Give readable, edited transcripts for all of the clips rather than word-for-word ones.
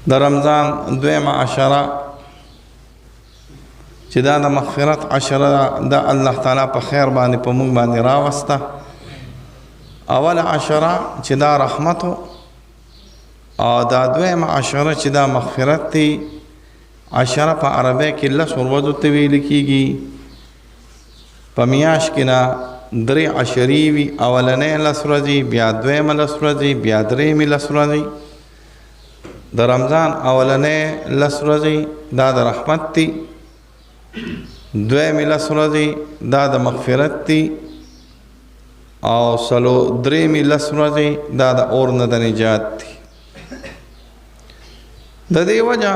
د رمضان دویمه عشره چې دا د مغفرت عشره ده، دا الله تعالی په خیر باندې په موږ باندې راوسته. اوله عشره چې دا رحمت او دا دویمه عشره چې دا مغفرت دی. عشره په عربی کې لس ورځو ته ویل کېږي. په میاشت کې نه درې عشرې وي، اولنۍ لس ورځې، بیا دویمه لس ورځې، بیا درېیمې لس ورځې. د رمضان اولنۍ لس ورځې دا د رحمت دی، دویمې لس ورځې دا د مغفرت دی، او څلور درېیمې لس ورځې دا د اور نه د نجات دی. د دې وجه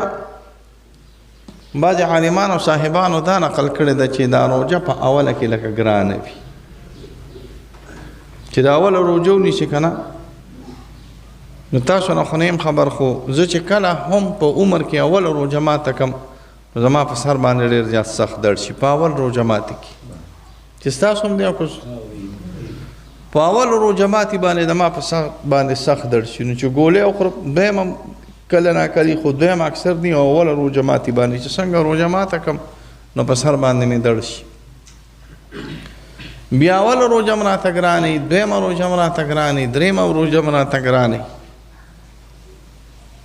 بعضې عالمانو صاحبانو دا نقل کړې ده چې دا روژه په اوله کې لکه ګرانه وي، چې دا اوله روژه ونیسي که نه، نو تاسو نه خو نه یم خبر، خو زه چې کله هم په عمر کې اوله روژه ماته کړم نو زما په سر باندې ډېر زیات سخت درد شي په اول روژه ماتي کې. چې ستاسو هم دی او که په اول روژه ماتي باندې زما په سر باندې سخت درد شي، نو چې ګولۍ وخورم دویم هم کله ناکلي، خو دویم اکثر دی، او اوله روژه ماتي باندې چې څنګه روژه ماته کړم نو په سر باندې مې درد شي. بیا اوله روژه هم راته ګرانه وي، دویمه روژه هم راته ګرانه وي، درېیمه روژه هم راته ګرانه وي.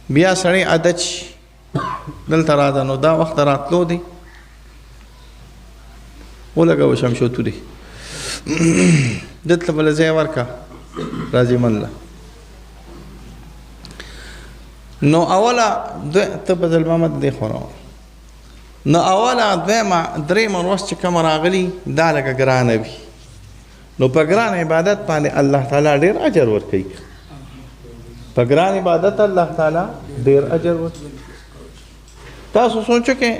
بیا سړی عادت شي. دلته راځه، نو دا وخت راتلو دی، ولګوه شمشو توري، دلته به له ځای ورکړه راځي من له. نو اوله ته په ځل محمد دې خوراوه. نو اوله دویمه درېیمه ورځ چې کومه راغلي دا لکه ګرانه وي، نو په ګران عبادت باندې الله تعالی ډېر اجر ورکوي. په ګران عبادت الله تعالی ډېر اجر ورکوي. تاسو سوچو کې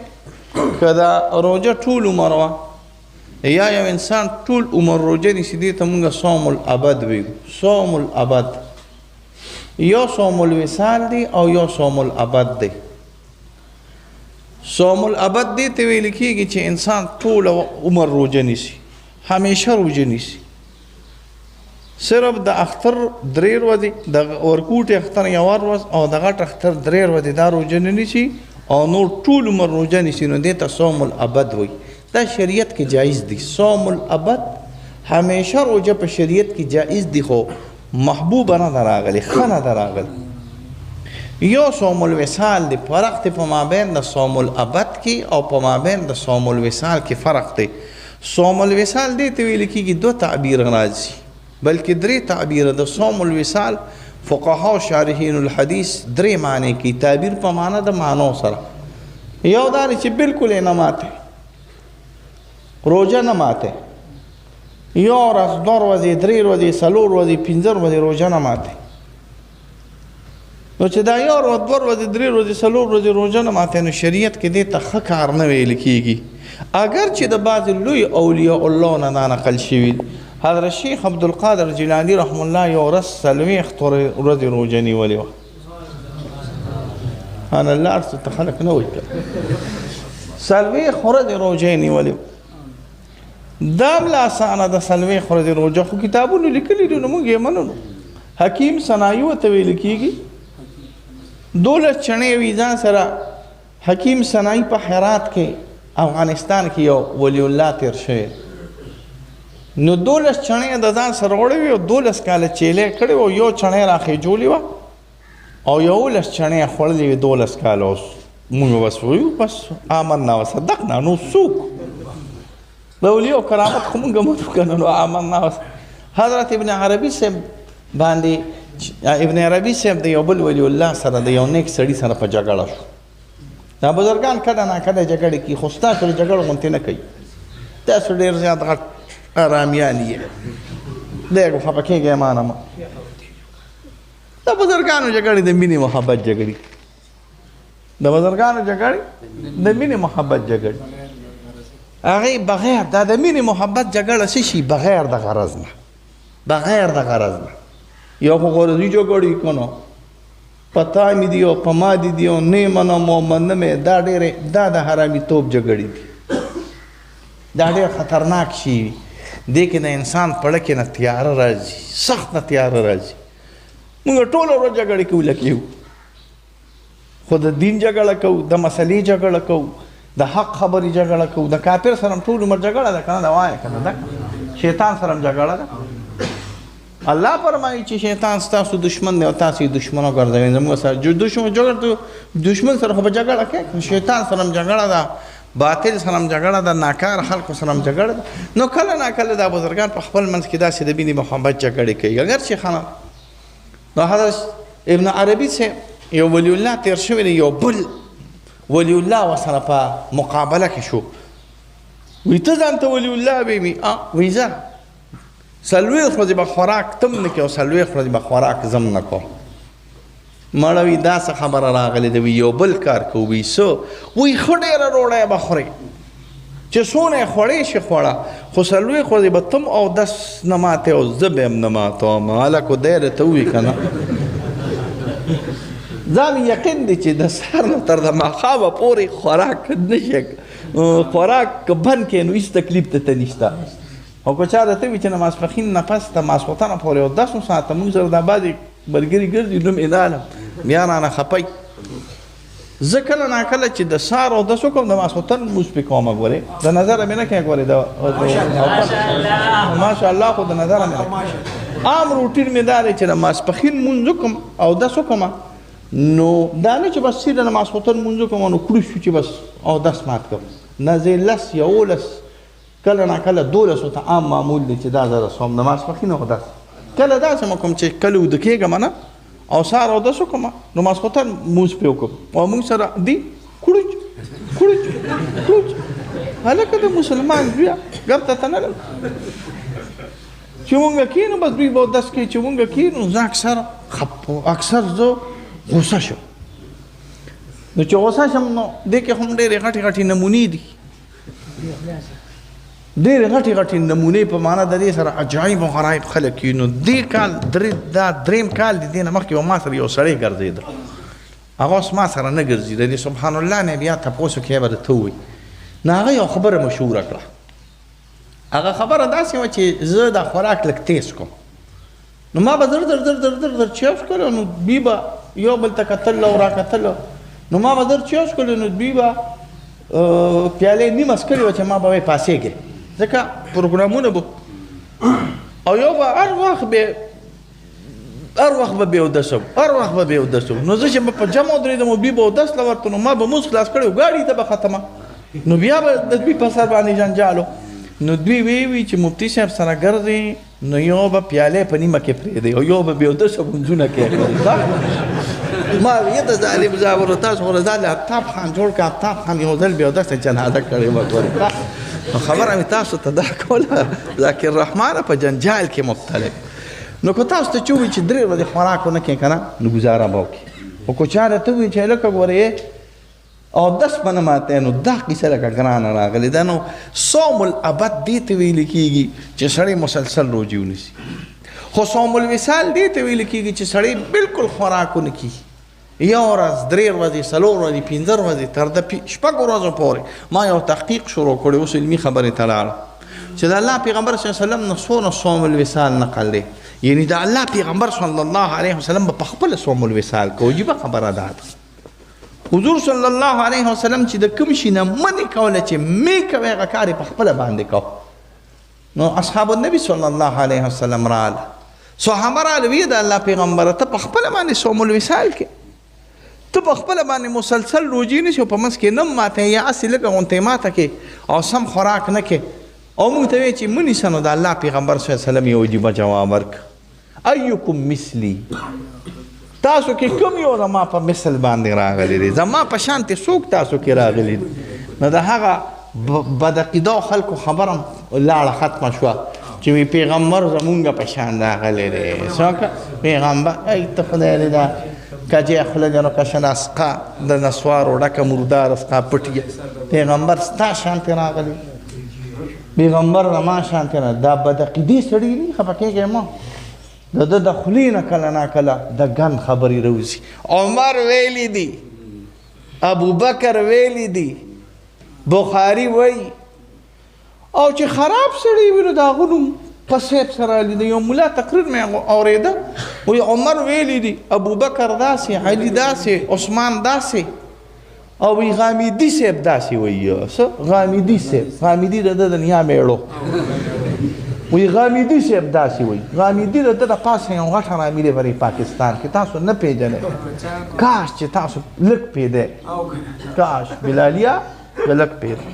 که دا روژه ټول عمر وه یا یو انسان ټول عمر روژه نیسي، دې ته موږ صوم الابد ویو. صوم الابد یو صوم الوصال دی او یو صوم الابد دی. صوم الابد دې ته ویل کېږي چې انسان ټول عمر روژه نیسي، همیشه روژه نیسي، صرف د اختر درې ورځې، د ورکوټي اختر یوه ورځ او د غټ اختر درې ورځې دا روژه نه نیسي او نور ټول عمر روژه نیسي، نو دې ته صوم الابد وایي. دا شریعت کې جایز دی. صوم الابد همیشه روژه په شریعت کې جایز دی، خو محبوبه نه ده راغلې، ښه نه ده راغلې. یو صوم الوصال دی، فرق دی په مابین د صوم الابد کې او په مابین د صوم الوصال کې فرق دی. صوم الوصال دې ته ویل کېږي دوه تعبیر راځي، بلکې درې تعبیر د صوم الوصال فقها او شارحین الحدیث درې معنی کوي. تعبیر په معنی د معنو سره، یو دا دی چې بالکل یې نه ماته، روژه نه ماته، یو ورځ دوه ورځې درې ورځې څلور ورځې پنځه ورځې روژه نه ماته. نو چې دا یو ورځ دوه ورځې درې ورځې څلور ورځې روژه نه ماته، نو شریعت کې دې ته ښه کار نه ویل کېږي. اګر چې د بعضې لوی اولیاء الله نه دا نقل شوي، حضرت شیخ عبدالقادر جیلاني رحم الله یو ورځ څلوېښت ورځې روژه نیولې وه. انا الله هر څه ته خلک نه وایي، څلوېښت ورځې روژه یې نیولې وه. دا هم لا اسانه ده څلوېښت ورځې روژه، خو کتابونو لیکلي دي نو موږ یې منو. حکیم سنایي ورته ویل کېږي، دولس چڼې وي ځان سره. حکیم سنایي په هرات کې افغانستان کې یو ولی الله تېر شوی، نو دولس چڼې د ځان سره وړې وې او دولس کاله چیلې کړې وه، یو چڼې راخېجولې وه او یولس چڼې یې خوړلې وې دولس کاله. اوس موږ بس وایو بس آمنا وصدقنا، نو څوک د اولیاء کرامت خو موږ منو که نه، نو آمنا وصدقنا. حضرت ابن عربي صاحب باندې، ابن عربي صاحب د یو بل ولی الله سره د یو نیک سړي سره په جګړه شو. دا بزرګان کله ناکله جګړې کوي، خو ستاسو د جګړو غونتې نه کوي، تاسو ډېر زیات غټ آرامیان یې، دی خفه کېږئ ما نه. د بزرګانو جګړې د مینې محبت جګړې، د بزرګانو جګړې د مینې محبت جګړې، هغې بغیر دا د مینې محبت جګړه څه شي؟ بغیر د غرض نه، بغیر د غرض نه. یو خو غرضي جګړې که نه، په تا مې دي او په ما دي دي او نه یې منم او منم یې، دا ډېرې دا د حرامیتوب جګړې دي، دا ډېر خطرناک شی وي. دې کې د انسان په زړه کې نه تیاره راځي، سخت نه تیاره راځي. موږ ټوله ورځ جګړې کوو لکه یو، خو د دین جګړه کوو، د مسلې جګړه کوو، د حق خبرې جګړه کوو، د کافر سره هم ټول عمر جګړه ده که نه؟ ده وایه که نه ده؟ شیطان سره هم جګړه ده. الله فرمایي چې شیطان ستاسو دشمن دی او تاسو یې دښمن وګرځوئ. زموږ سره دشمن سره خو به جګړه کوي، شیطان سره هم جګړه ده، باطل سره هم جګړه ده، ناکار خلکو سره هم جګړه ده. نو کله ناکله دا بزرګان په خپل منځ کې داسې د مینې محبت جګړې کوي. اګر چې خانه نو حضرت ابن عربي صاحب یو ولی الله تېر شوی دی، یو بل ولی الله ورسره په مقابله کې شو. وایي ته ځان ته ولی الله وایي؟ وایي ځه څلوېښت ورځې به خوراک تم نه کوې او څلوېښت ورځې به خوراک زم نه کوم. مړه وي دا څه خبره راغلې ده؟ وایي یو بل کار کوو. وایي څه؟ وایي ښه ډېره ډوډۍ به خورې، چې څونه یې خوړی شي خوړه، خو څلوېښت ورځې به تم اودس نه ماتې او زه به هم نه ماتوم. هلکو دی راته ووایي که نه؟ ځان یقین دی چې د سهار نه تر د ماښامه پورې خوراک نه شي، خوراک که بند کړې نو هېڅ تکلیف ته نشته. او که چا راته وي چې د ماسپښین نه پس د ماسخوتنه پورې اودس وساته، موږ سره دا بعضې ملګري ګرځي، نوم یې نه اخلم، بیا رانه خپه وي. زه کله ناکله چې د سهار اودس وکړم د ماسخوتن لمونځ پرې کوم، ګورې د نظره مې نه کوې، ګورې د ماشاءالله خو د نظره مې نه کوې. عام روټین مې دا دی چې د ماسپښین لمونځ وکړم اودس وکړم، نو دا نه چې بس سیده د ماسخوتن لمونځ وکړم نو کړو شو چې بس اودس مات کړم، نه، زه لس یولس کله ناکله دولسو ته عام معمول دی چې دا زه رسوم د ماسپښین اودس. کله داسې مې کوم چې کله ویده کېږم نه او سهار اودس وکړم نو ماسخوتن لمونځ پرې وکړم او موږ سره دي کړوچ کړوچ کړوچ. هلکه د مسلمان زویه ګپ ته نه لګ چې مونږ کښېنو بس دوی به اودس کوي، چې مونږ کښېنو زه اکثر زه غوسه شم. نو چې غوسه شم نو دې کې هم ډېرې غټې غټې نمونې دي، ډېرې غټې غټې نمونې په معنا د دې سره عجایب او غرایب خلک وي. نو دې کال دا دریم کال دی، دې نه مخکې به ما سره یو سړی ګرځېده، هغه اوس ما سره نه ګرځي، د دې سبحان الله نه بیا تپوس وکړي به درته ووایي. نو هغه یو خبره مشهوره کړه، هغه خبره داسې وه چې زه دا خوراک لږ تیز کوم، نو ما به زر زر زر زر زر زر چای وڅښلو، نو دوی به یو بل ته کتل او راکتل، نو ما به زر چای وڅښلو، نو دوی به پیالې نیمه څکلې وه چې ما به وایي پاڅېږئ، ځکه پروګرامونه به او یو به هر وخت به بې اودس وم، هر وخت به بې اودس وم. نو زه چې به په جمع ودرېدم او دوی به اودس له ورته، نو ما به لمونځ خلاص کړی و، ګاډي ته به ختمه، نو بیا به د دوی په سر باندې جنجال و. نو دوی ویې چې مفتي صاحب سره ګرځي نو یو به پیالې په نیمه کې پرېږدي او یو به بې اودسه لمونځونه کوي. ما ویې د ظالم زاورو تاسو خو ځان له افتاب خان جوړ کړه، افتاب خان یو ځل بې اودسه جنازه کړې وه. ګورې نو خبره مې تاسو ته دا کوله، ذاکر الرحمن په جنجال کې مبتلا. نو که تاسو ته چې ووایي چې درې ورځې خوراک ونه کړې که نه نو ګزاره به وکړې، خو که چا راته ووایي چې هلکه ګورې اودس به نه ماتوې، نو دا قصه لکه ګرانه راغلې ده. نو صوم الابد دې ته ویل کېږي چې سړی مسلسل روژې ونیسي، خو صوم الوصال دې ته ویل کېږي چې سړی بالکل خوراک ونه کړي، یو ورځ، درې ورځې، څلور ورځې، پنځه ورځې، تر د شپږو ورځو پورې. ما یو تحقیق شروع کړی، اوس علمي خبرې ته لاړم چې د الله پیغمبر صلی الله علیه وسلم نه څونه صوم الوصال نقل دی، یعنی د الله پیغمبر صلی الله علیه وسلم به په خپله صوم الوصال کوي. عجیبه خبره ده. حضور صلی الله علیه وسلم چې د کوم شي نه منې کوله چې مې کوي هغه کار یې په خپله باندې کوه. نو اصحاب النبي صلی الله علیه وسلم راغله، صحابه راغله، ویې د الله پیغمبره ته په خپله باندې صوم الوصال کې، ته په خپله باندې مسلسل روژې نیسې او په منځ کې نه ماتې یا هسې لږه غونتې ماته کې او سم خوراک نه کې او موږ ته وایي چې مه نیسه. نو د الله پیغمبر صلی الله علیه وسلم یو عجیبه جواب ورکړ، ایکم مثلي، تاسو کې کوم یو زما په مثل باندې راغلی دی، زما په شان ته څوک تاسو کې راغلی دی؟ نو د هغه بدعقیده خلکو خبره لاړه ختمه شوه چې وی پیغمبر زمونږ په شان راغلی دی. څوک پیغمبر؟ ای ته خدای دې دا کجې خوله دې نو کشن اسقا د نسوارو ډکه مردار اسقا پټیه، پیغمبر ستا شان ته راغلی، پیغمبر زما شان ته راغلی. دا بدعقیدې سړي نه خفه کېږئ مه، د ده د خولې نه کله ناکله د ګند خبرې راوځي. عمر ویلي دي، ابوبکر ویلي دي، بخاري وایي، او چې خراب سړی وي نو د هغه نوم په صیب سره علي د یو ملا تقریر مې اورېده، وایي عمر ویلي دي ابوبکر داسې، علي داسې، عثمان داسې، او وایي غامیدي صاحب داسې وایي. څه غامیدي صاحب؟ غامیدي د ده د نیا مېړو. وایي غامیدي صاحب داسې وایي. غامیدي د ده د پاسه یو غټ حرامي دی پرې پاکستان کې، تاسو نه پېژنئ، کاش چې تاسو لږ پېدی، کاش بلالیه لږ پېدی.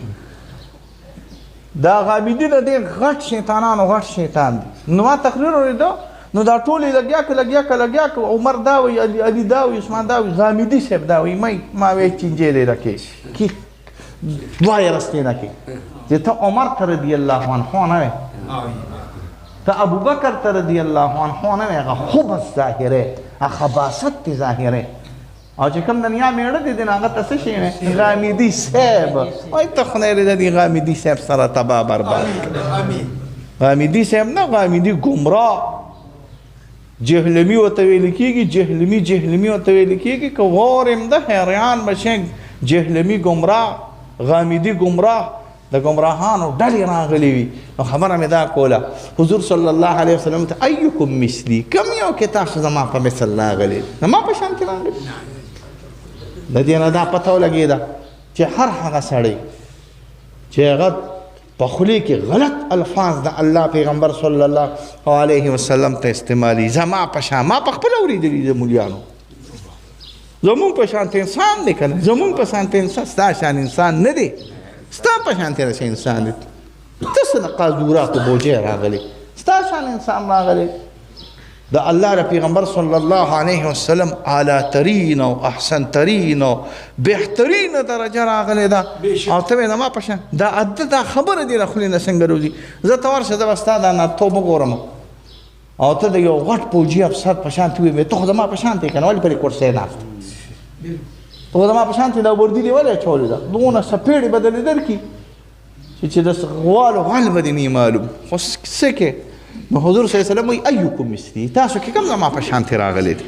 دا غامیدي د دې غټ شیطانانو غټ شیطان دی. نو ما تقریر اورېده، نو دا ټول یې لګیا که لګیا که لګیا که، عمر دا وایي، علي دا وایي، عثمان دا وایي، غامیدي صاحب دا وایي. ما وایي چینجی دی رکې کی دوه یې رستې نه کې چې ته عمر ته رضی الله عنه نه وې، ته ابوبکر ته رضی الله عنه نه وې، هغه خبث ظاهره، هغه خباثت دې ظاهره، او چې کوم د نیا مېړه دی نو هغه ته څه شی وې؟ غامیدي صاحب. وایي ته خدای دې د دې غامیدي صاحب سره تباه برباد کړي. غامیدي صاحب نه، غامیدي ګمراه جهلمي ورته ویل کېږي، جهلمي جهلمي ورته ویل کېږي. که غورم ده حیران به شې، جهلمي ګمراه، غامیدي ګمراه، د ګمراهانو ډلې راغلې وي. نو خبره مې دا کوله، حضور صلی الله علیه وسلم ته ایکم مثلي، کوم یو کې تاسو زما په مثل راغلي، زما په شان کې راغلي؟ د دې نه دا پته ولګېده چې هر هغه سړی چې هغه په خولې کې غلط الفاظ د الله پیغمبر صلی الله علیه وسلم ته استعمالي، زما په شان، ما په خپله اورېدلي د مولیانو، زمونږ په شان ته انسان دی که نه، زمونږ په شان ته انسان، ستا شان انسان نه دی، ستا په شان ته انسان دی، ته څه د قاذوراتو بوجۍ راغلی، ستا شان انسان راغلی. د الله د پیغمبر صلی الله علیه وسلم اعلی ترین او احسن ترین او بهترین درجه راغلې ده، او ته وایې زما په شان دا دا خبره دې له خولې نه څنګه روځي؟ زه ته ورشه، زه به ستا دا نرتوب وګورم، او ته د یو غټ پوجي افسر په شان ته وایې، ته خو زما په شان ته که نه، ولې پرې کرسۍ ناست؟ ته خو زما په شان ته دا وردي دې ولې اچولې ده؟ دونه څپېړې به درې درکړي چې د غوالو غل به دې نه معلوم، خو څه کې؟ نو حضور صلی الله علیه وسلم وایي ایکم مثلي، تاسو کې کوم زما په شان ته راغلی دی؟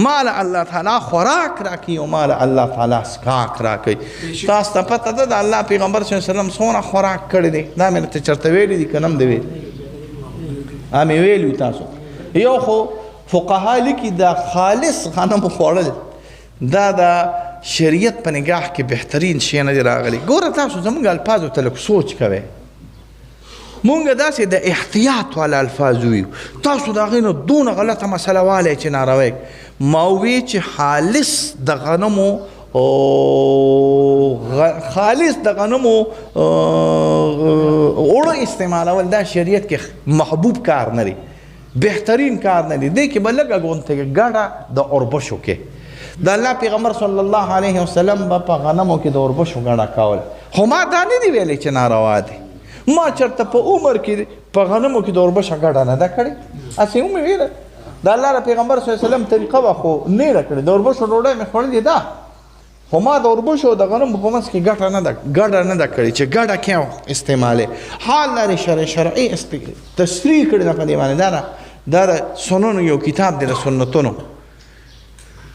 ما له الله تعالی خوراک راکوي او ما له الله تعالی څښاک راکوي. تاسو ته پته ده د الله پیغمبر صلی الله علیه وسلم څومره خوراک کړی دی؟ دا مې درته چېرته ویلي دي که نه هم دی ویلي؟ مې ویلي تاسو. یو خو فقها لیکي دا خالص غنم خوړل دا د شریعت په نګاه کې بهترین شی نه دی راغلی. ګوره تاسو زموږ الفاظو ته لږ سوچ کوئ، مونږ داسې د احتیاط والا الفاظ ویو، تاسو د هغې نه دونه غلطه مسله والی چې ناروی. ما ووی چې خالص د غنمو خالص د غنمو اوړه استعمالول دا شریعت کې محبوب کار نه دی، بهترین کار نه دی. دې کې به لږه غونته ګډه د اوربشو کې د الله پیغمبر صلی الله علیه وسلم به په غنمو کې د اوربشو ګډه کوله، خو ما دا نه دی ویلی چې ناروا دی. ما چېرته په عمر کې په غنمو کې د اوربشه ګډه نه ده کړې، هسې ومې ویله د الله د پیغمبر صلی الله علیه وسلم طریقه وه، خو نه ده کړې. د اوربشو ډوډۍ مې خوړلې ده، خو ما د اوربشو د غنمو په منځ کې ګټه نه ده ګډه نه ده کړې چې ګډه کې استعمالې. حال لري شرعي تشریح کړې ده په دې باندې. دا د سننو یو کتاب دی، د سنتونو،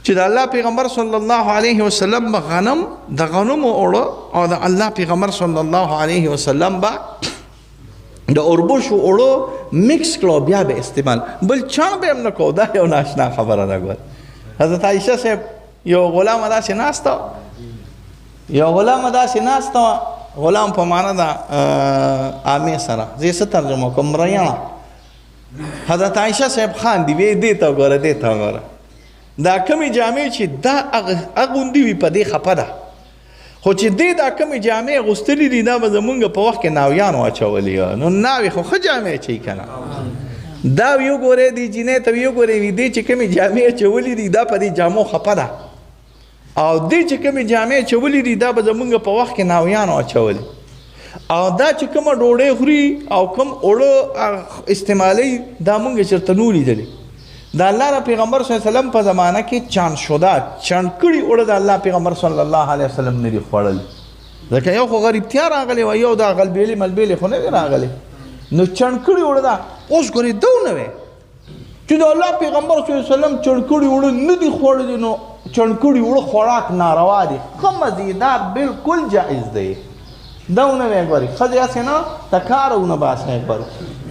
چې د الله پیغمبر صلی الله علیه وسلم به غنم د غنمو اوړه او د الله پیغمبر صلی الله علیه وسلم به د اوربشو اوړه مکس کړو بیا به استعمال، بل چاڼ به هم نه کوو. دا یو ناشنا خبره ده. ګوره حضرت عایشه صاحب یو غلامه داسې ناسته، یو غلامه داسې ناسته وه، غلام په معنا د عامې سره، زه یې څه ترجمه کوم، مریڼه. حضرت عایشه صاحب خاندي، وایي دې ته وګوره، دې ته وګوره، دا کومې جامې چې دا اغوندي وي په دې خپه ده، خو چې دې دا کومې جامې اغوستلې دي دا به زمونږ په وخت کې ناویانو اچولې وه، نو ناوې خو ښه جامې اچوي که نه. دا وګورئ دې جینۍ ته وګورئ، وي دې چې کومې جامې اچولې دي دا په دې جامو خپه ده، او دې چې کومې جامې اچولې دي دا به زمونږ په وخت کې ناویانو اچولې، او دا چې کومه ډوډۍ خوري او کوم اوړه استعمالوي دا مونږ چېرته نه لیدلې. د الله د پیغمبر صلی الله علیه وسلم په زمانه کې چاڼ شده چاڼ کړي اوړه د الله پیغمبر صلی الله علیه وسلم نه دي خوړل، ځکه یو خو غریبتیا راغلې وه، یو دا غلبېلې ملبېلې خو نه دي راغلې، نو چاڼ کړي اوړه دا اوس ګورې دونه وی چې د الله پیغمبر صلی الله علیه وسلم چاڼ کړي اوړه نه دي خوړلي، نو چاڼ کړي اوړه خوراک ناروا دي، ښه مزیدار بالکل جایز دی. دا ونه وی ګورې ښځې هسې نه د کاره ونه باسئ ګورې.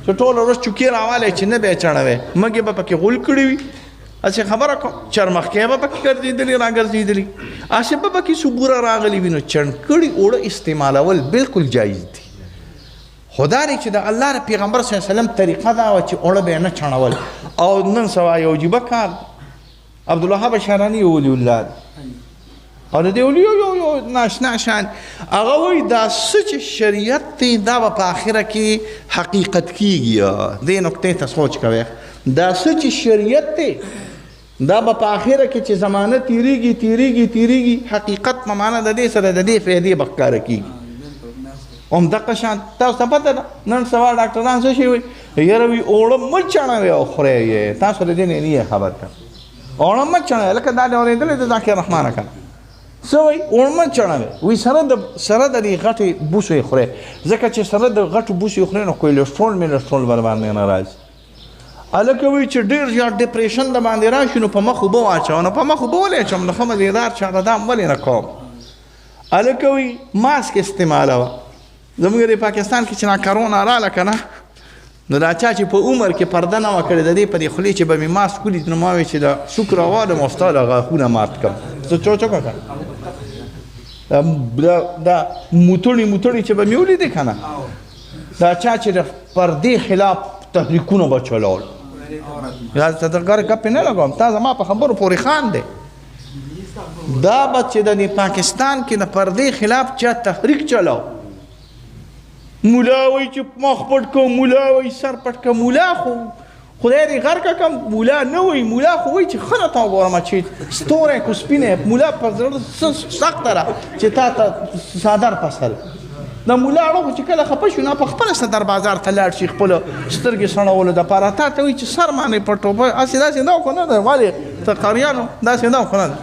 چې ټوله ورځ چوکې راوالی چې نه به یې چڼوې، مږې به پکې غول کړي وي، هسې خبره کوم، چرمخکې به پکې ګرځېدلي راګرځېدلي، هسې به پکې څه بوره راغلي وي. نو چڼ کړي اوړه استعمالول بالکل جایز دي. خو دا دی چې د الله د پیغمبر صلی الله علیه وسلم طریقه دا وه چې اوړه به یې نه چڼول. او نن سبا یو عجیبه کار، عبدالوهاب شهراني یو ولي الله دی، او د دې ولي یو یو ناشنا شان، هغه وایي دا څه چې شریعت دی دا به په آخره کې حقیقت کېږي. دې نقطې ته سوچ کوئ، دا څه چې شریعت دی دا به په آخره کې چې زمانه تېرېږي تېرېږي تېرېږي، حقیقت په معنا د دې سره د دې فایدې به ښکاره کېږي. همدغه شان تاسو ته پته ده نن سبا ډاکټران څه شي وایي، یاره وي اوړه مه چڼوئ او خورئ یې. تاسو له دې نه نه خبر کړه، اوړه مه چڼوئ، لکه دا دې اورېدلی د ذاکر رحمانه که نه، څه وایي؟ اوړه مه چڼوئ، وایي سره د دې غټې بوسو یې خورئ، ځکه چې سره د غټو بوسو یې خورئ نو کولیسټرول میلسټرول ورباندې نه راځي. هلکه وایي چې ډېر زیات ډپریشن د باندې راشي نو په مخ اوبه واچوه، نو په مخ اوبه ولې اچوم، نو ښه مزېدار چاره دا هم ولې نه کوم. هلکه وایي ماسک استعمالوه. زموږ د پاکستان کې چې دا کرونا راله که نه، نو دا چا چې په عمر کې پرده نه وه کړې، د دې په دې خولې چې به مې ماسک ولید نو ما ویل چې دا سوک راوالم او ستا له غاښونه مات کړم. څه چا چا کړه دا موتړي موتړي چې به مې ولیدې که نه، دا چا چې د پردې خلاف تحریکونه به چلول، یا ته د ګر ګپې نه لګوم، تا زما په خبرو پورې خان دی. دا به چې د دې پاکستان کې د پردې خلاف چا تحریک چلاو، مولا وایي چې مخ پټ کړه، مولا وایي سر پټ کړه، مولا خو خدای دې غرقه کړم، مولا نه وایي، مولا خو وایي چې ښه راته وګورم چې ستوری کو سپینی، مولا پر زړه سخته ده چې تا ته څادر په سر. د مولا اړه خو چې کله خفه شو نو په خپله صدر بازار ته لاړ شي خپل سترګې سړولو دپاره، تا ته وایي چې سر باندې پټو، هسې داسې نه خو نه ده، ولې ته قاریانو داسې نه خو نه ده.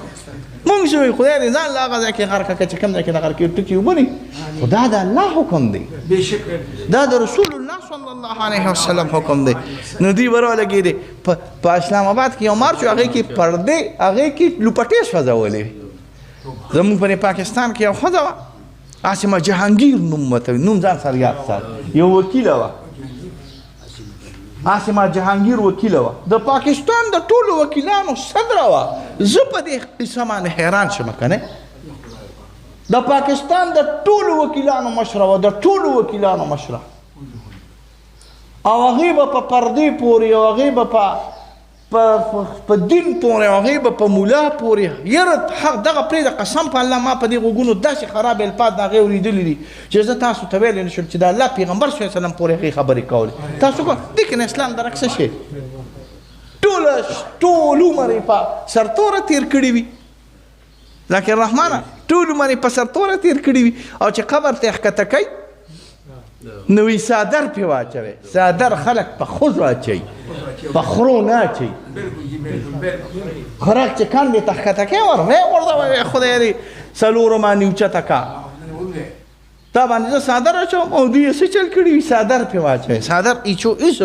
مونږ چې وایي خدای دې ځان له هغه ځای کې غرقه کړه چې کوم ځای کې د غرقې ټکي اوبه نه، خو دا د الله حکم دی، دا د رسول الله صلی الله علیه وسلم حکم دی. نو دوی به راولګېدې په اسلام آباد کې یو مارچ و، هغې کې پردې، هغې کې لوپټې سوځولې وې. زموږ په پاکستان کې یو ښځه وه، عاصمه جهانګیر نوم ورته وي، نوم ځان سره یاد ساته، یو وکیله وه، عاصمه جهانګیر وکیله وه، د پاکستان د ټولو وکیلانو صدره وه. زه په دې قصه باندې حیران شوم که نه، د پاکستان د ټولو وکیلانو مشره وه، د ټولو وکیلانو مشره، او هغې به په پردې پورې، او هغې به په دین پورې، او هغې به په مولا پورې، یاره حق دغه پرېږده، قسم په الله ما په دې غوږونو داسې خراب الفاظ د هغې اورېدلي دي چې زه تاسو ته ویلی نه شم چې د الله پیغمبر صلی الله علیه وسلم پورې هغې خبرې کولې. تاسو ګوره دې کې نه اسلام درک څه شی، ټول عمر یې په سرتوره تېر کړي وي، ذاکر رحمانه ټول عمر یې په سرتوره تېر کړي وي، او چې قبر ته یې ښکته کوي نو وایي څادر پرې واچوي. څادر خلک په ښځو اچوي، په خرو نه اچوي. خرک چې کندې ته ښکته کوي ور ویې غورځوي، خدای دې څلورو باندې اوچته کا، تا باندې زه څادر اچوم، او دوی یې څه چل کړي وي، څادر پرې واچوي. څادر ایچو هېڅ،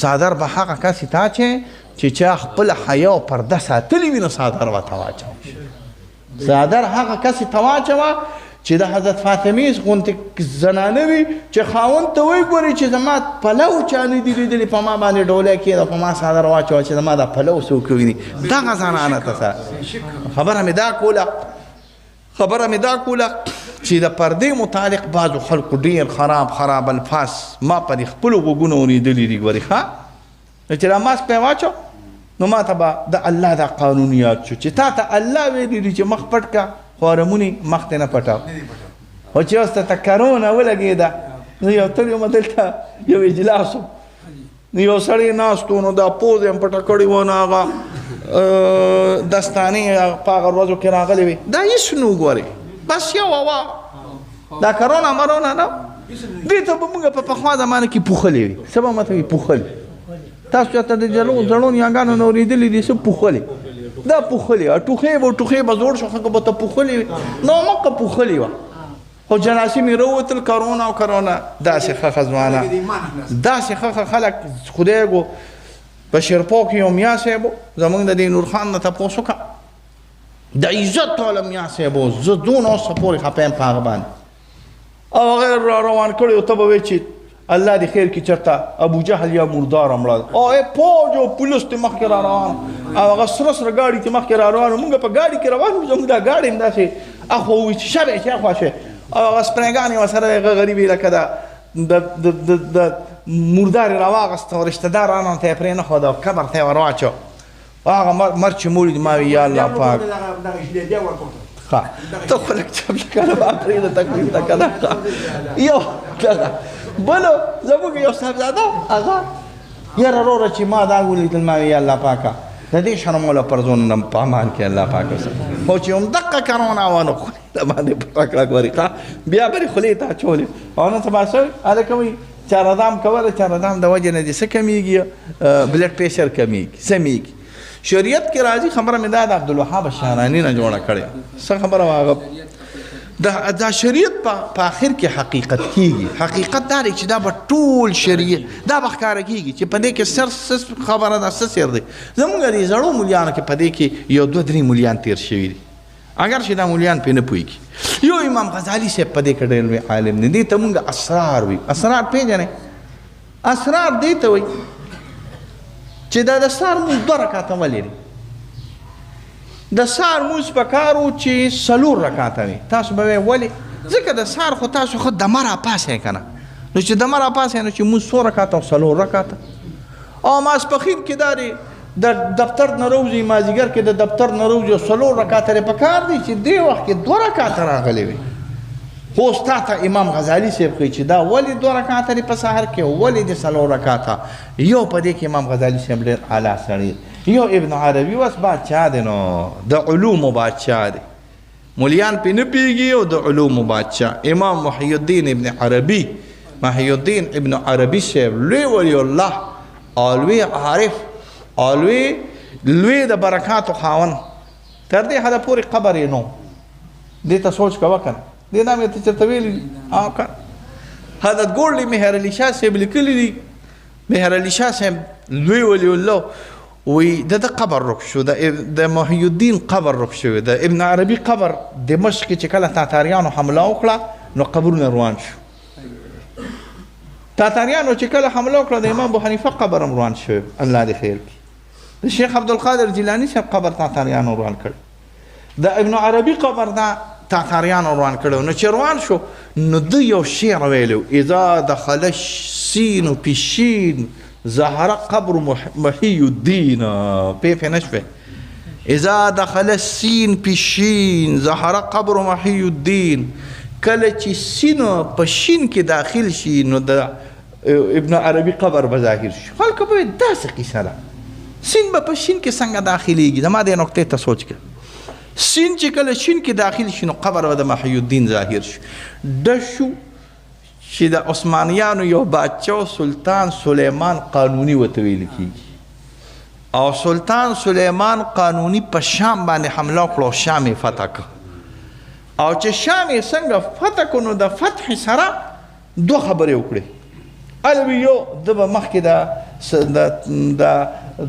څادر به هغه کس ته اچوي چې چا خپله حیا او پرده ساتلې وي، نو څادر ورته واچوه. څادر هغه کس ته واچوه چې د حضرت فاطمې غوندې زنانه وي چې خاوند ته وایي ګوري چې زما پلو چا نه دي لیدلي، په ما باندې ډولی کښېږده، په ما څادر واچوه چې زما دا پلو څوک وویني. دغه زنانه ته سره خبره مې دا کوله، خبره مې دا کوله چې د پردې متعلق بعضو خلکو ډېر خراب خراب الفاظ ما په دې خپلو غوږونو اورېدلي دي. ګوري ښه، نو چې دا ماسک پرې واچو نو ما ته به د الله دا قانون یاد شو چې تا ته الله ویلي دي چې مخ پټ کړه، خو ارمونې مخ ته نه پټاو. خو چې اوس ته کرونا ولګېده، نو یو تل یم دلته یو اجلاس و، نو یو سړی ناست و، نو دا پوزه یې هم پټه کړې وه، نو هغه دستانې په هغه ورځو کې راغلې وې، دا هېڅ نه وګورې، بس یو هوا دا کرونا مرونا نه، دې ته به موږ په پخوا زمانه کې پوښلې وي. څه به ماته وي پوښلې؟ تاسو چاته د زړو نیاګانو نه اورېدلي دي څه پوښلې؟ دا پوښلې وه، ټوخی به ټوخی به زوړ شو، خلکو به ته پوښلې وي، نو مکه پوښلې وه. خو جناسي مې راووتل، کرونا او کرونا، داسې ښه ښه ځوانه، داسې ښه ښه خلک، خدای ګو په شیرپو کې یو میا صاحب و، زموږ د دې نورخان نه تپوس وکړه، د عزت والا میا صاحب و، زه دونه اوسه پورې خفه یم په هغه باندې. او هغه را روان کړی و، ته به وایې چې الله دې خیر کې چرته ابو جهل یا مردار مړه او ای پوج او پولیس ته مخکې را روان او هغه سره سره ګاډي ته مخکې را روان، مونږ په ګاډي کې روان وو، زموږ دا ګاډي هم داسې اخوا ووي چې شبې چې اخوا شي، او هغه سپرېګانې ورسره هغه غریبې لکه دا د د د د مردار یې راواغسته او رشته دارانو ته یې پرېنښوده او قبر ته یې ور واچو. هغه مر چې مو ولید، ما وی یا الله پاک، ښه ته خو لږ چپ شه که نه، ما پرېږده تکلیف ته که نه. یو دغه بل زموږ یو صاحبزاده هغه یاره وروره چې ما دا ولیدل، ما وی یا الله پاکه د دې شرمو له پرزونو نه په امان کې الله پاک اوسه. خو چې همدقه کرونا وه نو خولې ته باندې پټه کړه ګورې، ښه بیا به دې خولې ته اچولې او نن سبا څه هلکه وایي چاردام کوه، د چاردام د وجې نه دې څه کمېږي؟ بلډ پریشر کمېږي، سمېږي. شریعت کې راځي خبره مې دا د عبدالوهاب شهراني نه جوړه کړې، څه خبره وه هغه دا شریعت په آخر کې حقیقت کیږي. حقیقت دا دی چې دا به ټول شریعت دا به ښکاره کیږي چې په دې کې سر څه خبره ده، څه سر دی. زمونږ دې زړو ملیانو کې په دې کې یو دوه درې ملیان تېر شوي دي، اګر چې دا ملیان پرې نه پوهېږي. یو امام غزالي صاحب په دې کې ډېر لوی عالم دی، دې ته مونږ اسرار وي. اسرار پېژنئ؟ اسرار دې ته وایي چې دا د سهار لمونځ دوه رکعته ولې دی؟ د سهار لمونځ په کار و چې څلور رکعته وي. تاسو به وایئ ولې؟ ځکه د سهار خو تاسو ښه دمه راپاڅئ که نه، نو چې دمه راپاڅئ نو چې لمونځ څو رکعته او څلور رکعته. او ماسپښین کې دا دی د دفتر نه راوځي، مازدیګر کې د دفتر نه راوځي او څلور رکعته یې په کار دی چې دې وخت کې دوه رکعته راغلي وي. خو اوس تا ته امام غزالي صاحب ښیي چې دا ولې دوه رکعته دی په سهار کې او ولې دې څلور رکعته. یو په دې کې امام غزالي صاحب ډېر اعلی سړی، یو ابن عربي اوس بادشاه دی، نو د علومو بادشاه دی، ملیان پې نه پوهېږي او د علومو بادشاه امام محی الدین ابن عربي، محی الدین ابن عربي صاحب لوی ولی الله او لوی عارف او لوی لوی د برکاتو خاوند، تر دې حده پورې قبر یې نو دې ته سوچ کوه که نه، دې نام یې ته چېرته ویلي دي؟ او که حضرت ګوړلي مهر علي شاه صاحب لیکلي دي، مهر علي شاه صاحب لوی ولی الله وی د ده قبر ورک شو، د محی الدین قبر ورک شوی، د ابن عربي قبر دمشق کې چې کله تاتاریانو حمله وکړه نو قبرونه روان شو. تاتاریانو چې کله حمله وکړه د امام ابو حنیفه قبر هم روان شوی، الله دې خیر کړي. د شیخ عبدالقادر جیلاني صاحب قبر تاتاریانو روان کړ، د ابن عربي قبر دا تاتاریانو روان کړو. نو چې روان شو نو ده یو شعر ویلی، اذا دخل السین فی الشین ظهر قبر محی الدین. پې پې نه شوې؟ اذا دخل السین فی الشین ظهر قبر محی الدین. کله چې سین په شین کې داخل شي نو د ابن عربي قبر به ظاهر شي. خلکو به وایي دا څه قصه ده، سین به په شین کې څنګه داخلېږي؟ زما دې نقطې ته سوچ کړه. سین چې کله شین کې داخل شي نو قبر به د محی الدین ظاهر شي. ډز شو چې د عثمانیانو یو بادشاه سلطان سلیمان قانوني ورته ویل کېږي، او سلطان سلیمان قانوني په شام باندې حمله وکړه او شام یې فتح کړ. او چې شام یې څنګه فتح کړ نو د فتح سره دوه خبرې وکړې. الوی یو ده به مخکې د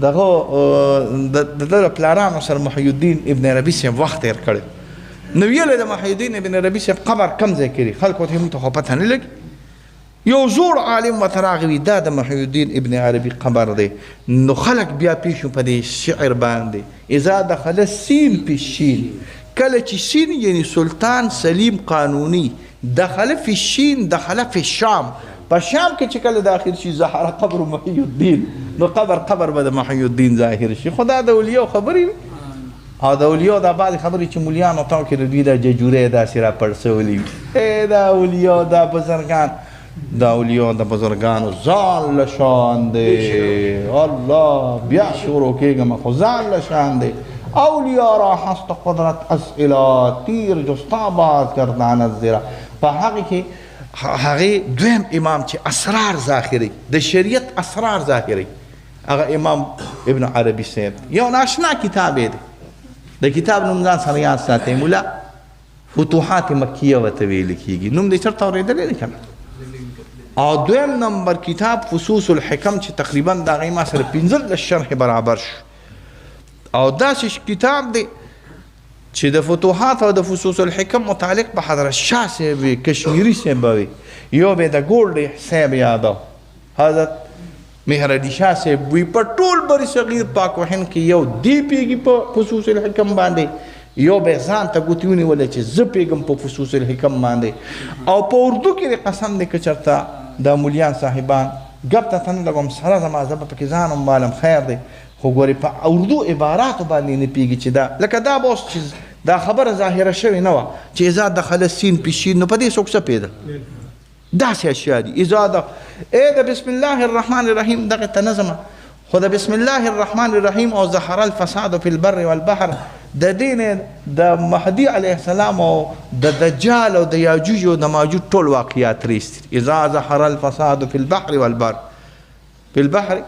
دغه د ده د پلارانو سره محی الدین ابن عربي صاحب وخت تېر کړی، نو ویل د محی الدین ابن عربي صاحب قبر کم ځای کې دی، خلکو ته یې موږ ته خو پته نه لګي. یو زوړ عالم ورته راغی وي دا د محی الدین ابن عربي قبر دی. نو خلک بیا پوه شو په دې شعر باندې، اذا دخل السین فی الشین، کله چې سین یعنی سلطان سلیم قانوني دخل فی الشین دخل فی الشام، په شام کې چې کله داخل شي ظهر قبر محی الدین، نو قبر به د محی الدین ظاهر شي. خو دا د اولیاو خبرې وي، او د اولیاو دا بعضې خبرې چې ملیانو تاو کې د دوی دا ججورې داسې را پړسولې وي. ای دا اولیاو دا بزرګان، دا اولیاو د بزرګانو ځان له شان دی، الله بیا شروع کېږم خو ځان له شان دی. اولیا را هست قدرت از اله تیر جستا باز گردان از زیرا. په هغې کې هغې دویم امام چې اسرار ظاهروي، د شریعت اسرار ظاهروي، هغه امام ابن عربي صاحب یو ناشنا کتاب یې دی، د کتاب نوم ځان سره یاد ساتئ، مولا فتوحات مکیه ورته ویل کېږي. نوم دې چېرته اورېدلی دی که نه؟ او دویم نمبر کتاب فصوص الحکم چې تقریبا د هغې ما سره 15 شرح برابر شو، او داسې کتاب دی چې د فتوحات او د فصوص الحکم متعلق به حضرت شاه صاحب وي، کشمیري صاحب به وي، یو به د ګولډ صاحب یادو، حضرت مهر علي شاه صاحب وي. په ټول بر صغیر پاک و هند کې یو دی پیږي په فصوص الحکم باندې، یو به ځان ته ګوتې ونیولې چې زه پیږم په فصوص الحکم باندې. او په اردو کې د قسم دی که چېرته د مولیان صاحبان ګپ ته نه لګوم، سره زما زه به پکې ځان هم بالم، خیر دی، خو ګورې په اردو عباراتو باندې نه پیږي چې دا لکه دا به اوس چې دا خبره ظاهره شوې نه وه چې اذا دخل السین پې شین، نو په دې څوک څه پوهېدل؟ داسې اشیا دي. اذا د ای د بسم الله الرحمن الرحیم دغه ته نه ځمه، خو د بسم الله الرحمن الرحیم او ظهر الفساد فی البر والبحر د دې نه د مهدي علیه السلام او د دجال او د یاجوج او د ماجوج ټول واقعیات ریستي. اذا ظهر الفساد فی البحر والبر، فی البحر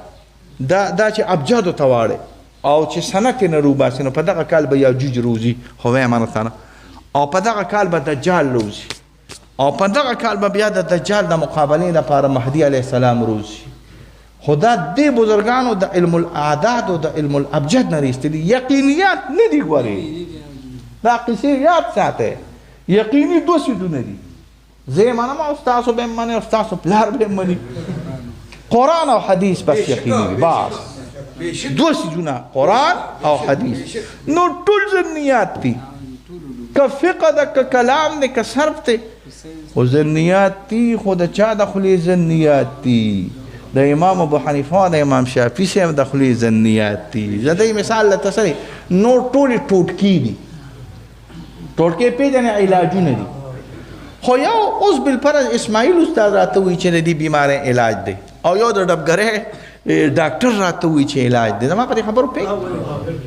دا چې ابجدو ته واړی او چې سنت یې نه روباسي، نو په دغه کال به یاجوج روزي، خو وایم ورته نه، او په دغه کال به دجال روزي، او په دغه کال به بیا د دجال د مقابلې لپاره مهدي علیه السلام روزي. خو دا دې بزرګانو د علم الاعداد او د علم الابجد نه راایستلي، یقینیات نه دي. ګورې دا قصې یاد ساته، یقیني دوه څیزونه دي، زه یې منم او ستاسو به یې منئ او ستاسو پلار به یې مني، قرآن او حدیث بس یقیني دي، بس دوه څیزونه قرآن او حدیث. نو ټول ظنیات دي، که فقه ده، که کلام دی، که صرف دی، خو ظنیات دي. خو د چا د خولې ظنیات دي؟ د امام ابو حنیفه د امام شافعي صاحب د خولې ظنیات دي. زه دې مثال لته سره نور ټولې ټوټکې دي، ټوټکې پېژنې، علاجونه دي. خو یو اوس بالفرض اسماعیل استاد راته وایي چې د دې بیمارۍ علاج دی، او یو د ډبګرۍ ډاکټر راته وایي چې علاج دی. زما په دې خبرو پوه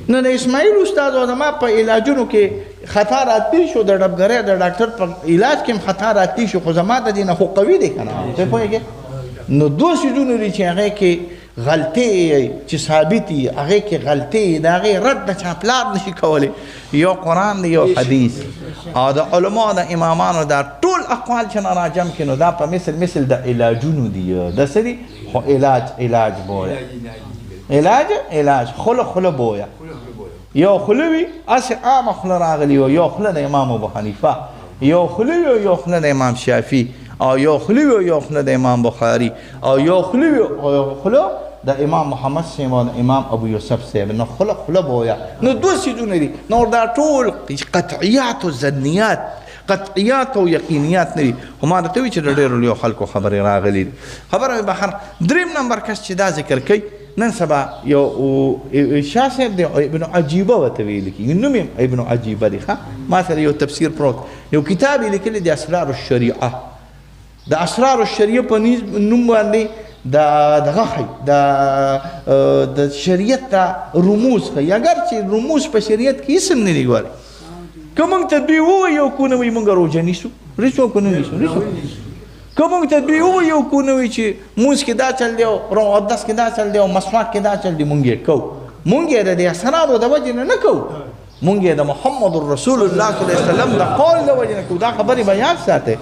نو د اسماعیل استاد او زما په علاجونو کې خطا راتلی شو، د ډبګرۍ د ډاکټر په علاج کې هم خطا راتلی شو، خو زما د دې نه خو قوي دی که نه، ته پوهېږې؟ نو دوه څیزونه دي چې هغې کې غلطۍ چې ثابتې، هغې کې غلطۍ، د هغې رد د چا پلار نشي کولی. یو قرآن دی، یو حدیث، او د علماو د امامانو دا ټول اقوال چې نه راجم کړي، نو دا په مثل مثل د علاجونو دي. د څه دي؟ خو علاج علاج بویه، علاج علاج، خوله خوله بویه. یو خوله وي هسې عامه خوله راغلي وي، یو خوله د امام ابو حنیفه، یو خوله وي یو خوله د امام شافعي، او یو خوله وي یو خوله د امام بخاري، او یو خوله وي یو خوله د امام محمد صاحب او د امام ابو یوسف صاحب. نو خوله خوله بویه. نو دوه څیزونه دي. نور دا ټول قطعیات او ظنیات، قطعیات او یقینیات نه دي. خو ما درته وویل چې د ډېرو لویو خلکو خبرې راغلي دي. خبره مې بهر. دریم نمبر کس چې دا ذکر کوي نن سبا یو شاه صاحب دی، ابن عجیبه ورته ویل کېږي، نوم یې ابن عجیبه دی. ښه، ما سره یو تفسیر پروت، یو کتاب یې لیکلی دی اسرار الشریعه. د اسرار الشریعه په نوم باندې د دغه ښیي، د شریعت ته رموز ښیي. اګر چې رموز په شریعت کې هېڅ هم نه دي. ګورې که موږ ته دوی ووایي او که ونه وایي موږ روژه نیسو، نیسو که نه نیسو؟ نیسو. که موږ ته دوی ووایي او که نه وایي چې مونځ کې دا چل دی او اودس کې دا چل دی او مسواک کې دا چل دی، موږ یې کوو. موږ یې د دې اسرارو د وجې نه نه کوو، موږ یې د محمد رسول الله صلی الله علیه وسلم د قول د وجې نه کوو. دا خبرې به یاد ساتئ.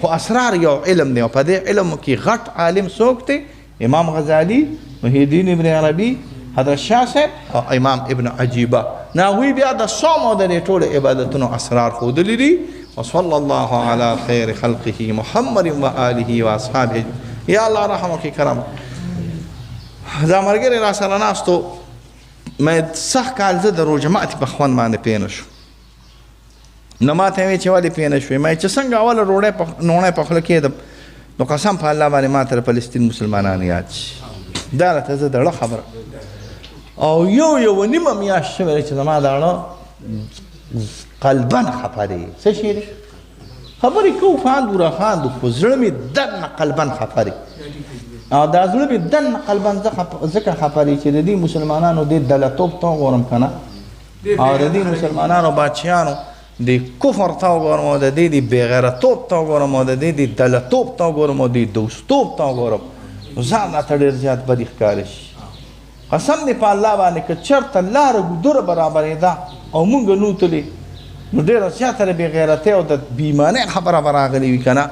خو اسرار یو علم دی، او په دې علم کې غټ عالم څوک دی؟ امام غزالی، محی الدین ابن عربي، حضرت شاه صاحب او امام ابن عجیبه. نو هغوی بیا د صوم او د دې ټولو عبادتونو اسرار ښودلي دي. وصلی الله علی خیر خلقه محمد و آله و اصحابه. یا الله رحم وکړي کرم. دا ملګری را سره ناست و، مې سخت کال زه د روژه ماتي په خوند باندې پوه نه شوم. نو ما ته یې ویل چې ولې پوه نه شوې؟ ما یې چې څنګه اوله ډوډۍ نوڼی په خوله کېدم، نو قسم په الله باندې ما ته د فلسطین مسلمانان یاد شي. دا راته زه د زړه خبره. او یو یوه نیمه میاشت شوې ده چې زما د زړه قلباً خفه دی. څه شی دی؟ خبرې کوو، خاندو را خاندو، خو زړه مې دننه قلباً خفه دی. او دا زړه مې دننه قلباً ځکه خفه دی چې د دې مسلمانانو دې دلتوب ته وګورم که نه، او د دې مسلمانانو بادشاهانو د کفر ته وګورم، او د دې د بېغیرتوب ته وګورم، او د دې د دلتوب ته وګورم، او د دوستوب ته وګورم، نو ځان راته ډېر زیات بدې ښکاره شي. قسم دی په الله باندې که چېرته لاره ګودره برابرېده او مونږ نه وتلې، نو ډېره زیاته د بېغیرتۍ او د بېایمانۍ خبره به راغلې وي که نه.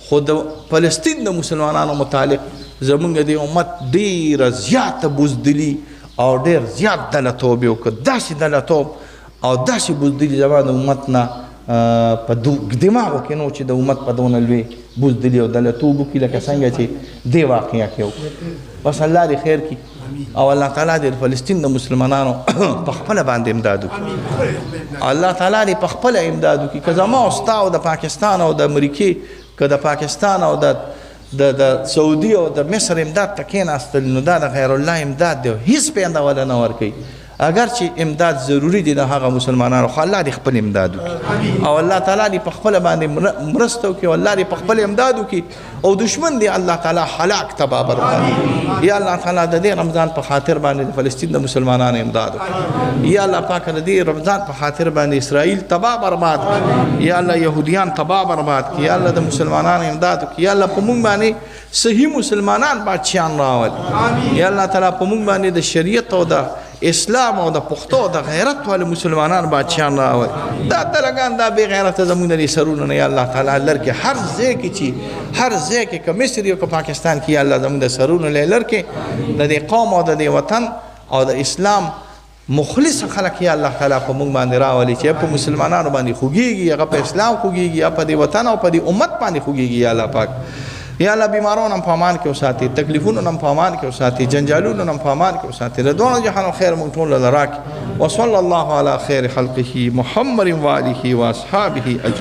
خو د فلسطین د مسلمانانو متعلق زمونږ دې امت ډېره زیاته بزدلي او ډېر زیات دلتوب یې وکړ، داسې دلتوب او داسې بزدلي زما د امت نه په دماغو کې نو چې د امت په دونه لوی بزدلي او دلتوب وکړي لکه څنګه چې دې واقعه کې وکړي. بس الله دې خیر کړي او الله تعالی دې فلسطین د مسلمانانو په خپله باندې امداد وکړي. الله تعالی دې په خپله امداد وکړي. که زما او ستا او د پاکستان او د امریکې، که د پاکستان او د سعودي او د مصر امداد ته کېناستل نو دا د غیر الله امداد دی، هیڅ پېنده وله نه ورکوي. اگر چې امداد ضروري دی د هغه مسلمانانو، خو الله دې خپل امداد وکړي او الله تعالی دې په خپله باندې مرسته وکړي او الله دې په خپل امداد وکړي او دشمن دې الله تعالی هلاک تباه برباد. یا الله تعالی د دې رمضان په خاطر باندې د فلسطین د مسلمانانو امداد وکړي. یا الله پاک د دې رمضان په خاطر باندې اسرائیل تباه برباد کړي. یا الله یهودیان تباه برباد کړي. یا الله د مسلمانانو امداد وکړي. یا الله په موږ باندې صحیح مسلمانان بادشاهان راولي. یا الله تعالی په موږ باندې د شریعت او د اسلام او د پښتو د غیرت والو مسلمانان بادشاهان راولي. دا دلګان دا بې غیرته زموږ د دې سرونو نه یا الله تعالی لر کې هر ځای کې چې هر ځای کې که مصر یو که پاکستان کې یا الله زموږ د سرونو له لر کې د دې قوم او د دې وطن او د اسلام مخلص خلک یا الله تعالی په موږ باندې راولي چې په مسلمانانو باندې خوږیږي، هغه په اسلام خوږیږي، یا په دې وطن او په دې امت باندې خوږیږي. یا الله پاک یا الله بیماران هم په امان کې وساتي، تکلیفونو هم په امان کې وساتي، جنجالونو هم په امان کې وساتي. د دواړو جهانو خیر موږ ټول له راکړي. وصلی الله علی خیر خلقه محمد و آله و اصحابه اجمعین.